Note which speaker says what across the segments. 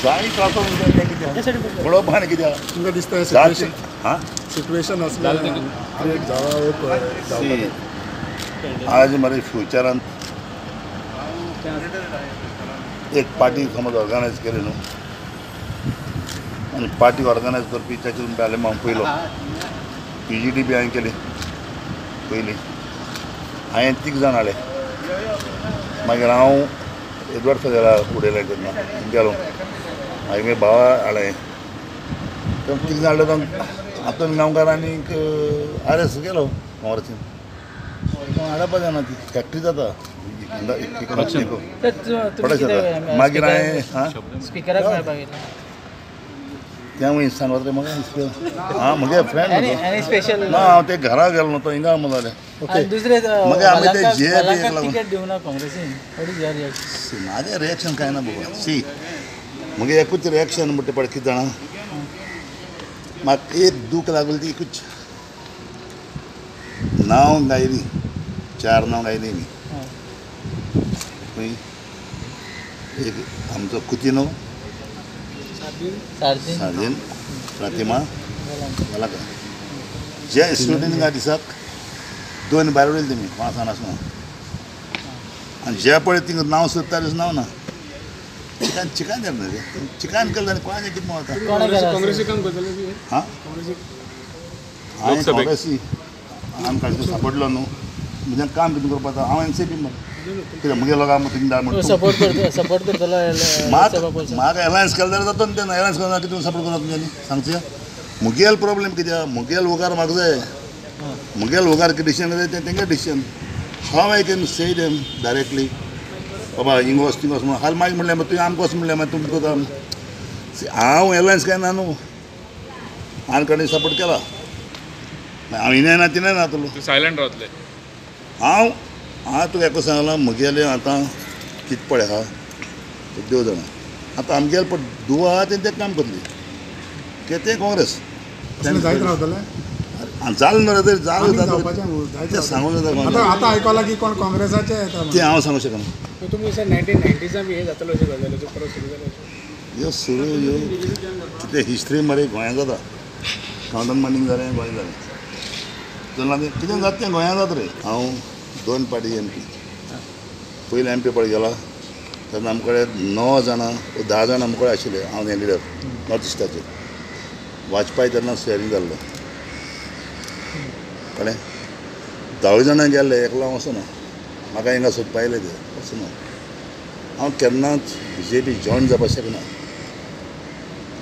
Speaker 1: जायत रावता तें कितें पळोवपा आनी कितें
Speaker 2: तुमकां दिसता
Speaker 1: हां
Speaker 2: सिट्युएशन असलें
Speaker 1: आज मरे फ्युचरान एक पार्टी समज ऑर्गनायज केली न्हू आनी पार्टी ऑर्गनायज करपी ताचे तुमकां हांव पयलो पी जी डी बी हांवें केली पयली हांवें 3 जाण हाडले मागीर हांव एडवर्ड फेरेरा उडयलें तेन्ना गेलो मागीर मागीर भावा हाडलें 3 जाण हाडले आंतोन गांवकार आनीक आर एस गेलो काँग्रेसीन हाडपा जायना ती फॅक्ट्री जाता मागीर हांवें हां तें सांगता रे म्हाका आं म्हगे फ्रेंड ना हांव ते घरा गेलो न्हू तो हिंगा म्हणलें ओके मागीर आमी ते जे म्हाजें रिएक्शन कांय ना बाबा सी म्हगे एकूच रिएक्शन म्हणटा पळय कितें जाणा म्हाका एक दूख लागली ती एकूच नांव गायली 4 नांव गायली मी एक आमचो कुतिनो सार्दीन प्रतिमा मलाका जे स्टुडंट गा दिसाक 2 भायर उडयले तुमी कोणा सांगनासतना आनी जे पळय तिंगा नांव सोदता तशें नांव ना चिकान चिकान जालें रे चिकान केलें जाल्यार कोणाचें कितें वता हां हांवें काँग्रेसी आमकां सापडलो न्हू म्हज्यान काम कितें करपाचो हांव एन सी पी मरे कितें म्हगे लोकांक तुमी धाड म्हणटा
Speaker 3: सपोर्ट करतलो
Speaker 1: म्हाका एलायन्स केलें जाल्यार जाता न्हू तेन्ना एलायन्स करना कितें सपोर्ट करता तुमच्यांनी सांगचें मुगेल प्रॉब्लेम कितें मुगेल वोगार म्हाका जाय मुगेल वोगार कितें डिसिजन जाय तें तेंगे decision how I can say them directly बाबा हिंग वच थिंग वच म्हणून हाल मागीर म्हणलें मागीर तुवें आमकां वच म्हणलें मागीर तुमी करता हांव एलायन्स काय ना न्हू आनी कडेन सपोर्ट केला हांव हिणें ना तिणें ना तुलो
Speaker 4: सायलंट रावतले
Speaker 1: हांव हांव तुका एकूच सांगलां म्हगेलें आतां कितें पळय आहा देव जाणा आतां आमगेले पळय दुवा आहा तें काम करतली कित्याक तें काँग्रेस
Speaker 2: जायत रावतलें
Speaker 1: जालें न्हू रे जालें तें सांगूंक जाता
Speaker 2: आतां आयकलां की कोण काँग्रेसाचे येता
Speaker 1: तें हांव सांगूंक शकना
Speaker 5: तुमी सर 1990सान बी हें जातलो अशें गजाली परत सुरू जालें
Speaker 1: ह्यो सुरू ह्यो कितें हिस्ट्री मरे गोंयांत जाता गांवडन मांडींग जालें गोंयांत जालें चल्लां तें कितें जाता तें गोंयांत जाता रे हांव 2 पार्टी एम पी पयले एम पी पळय गेला तेन्ना आमचे कडेन 9 जाणां 10 जाणां आमचे कडेन आशिल्ले हांव हें लिडर नॉर्थ इस्टाचेर वाजपेयी तेन्ना स्टेरींग जाल्लो कळ्ळें 10 जाणां गेल्ले एकलो हांव वचना म्हाका हिंगा सोदपा आयले ते वचना हांव केन्नाच बी जे पी जॉयन जावपाक शकना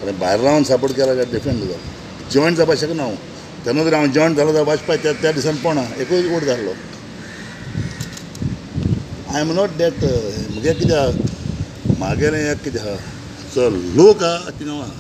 Speaker 1: आनी भायर रावन सपोर्ट केला जाल्यार डिफरंट जाता जॉयन जावपाक शकना हांव तेन्ना जर हांव जॉयन जालो जाल्यार वाजपेयी त्या त्या दिसान पोणा एकूच वोट जाल्लो I am not that म्हगे कितें आहा म्हागेलें एक कितें आहा जो लोक आहा थिंगा आहा.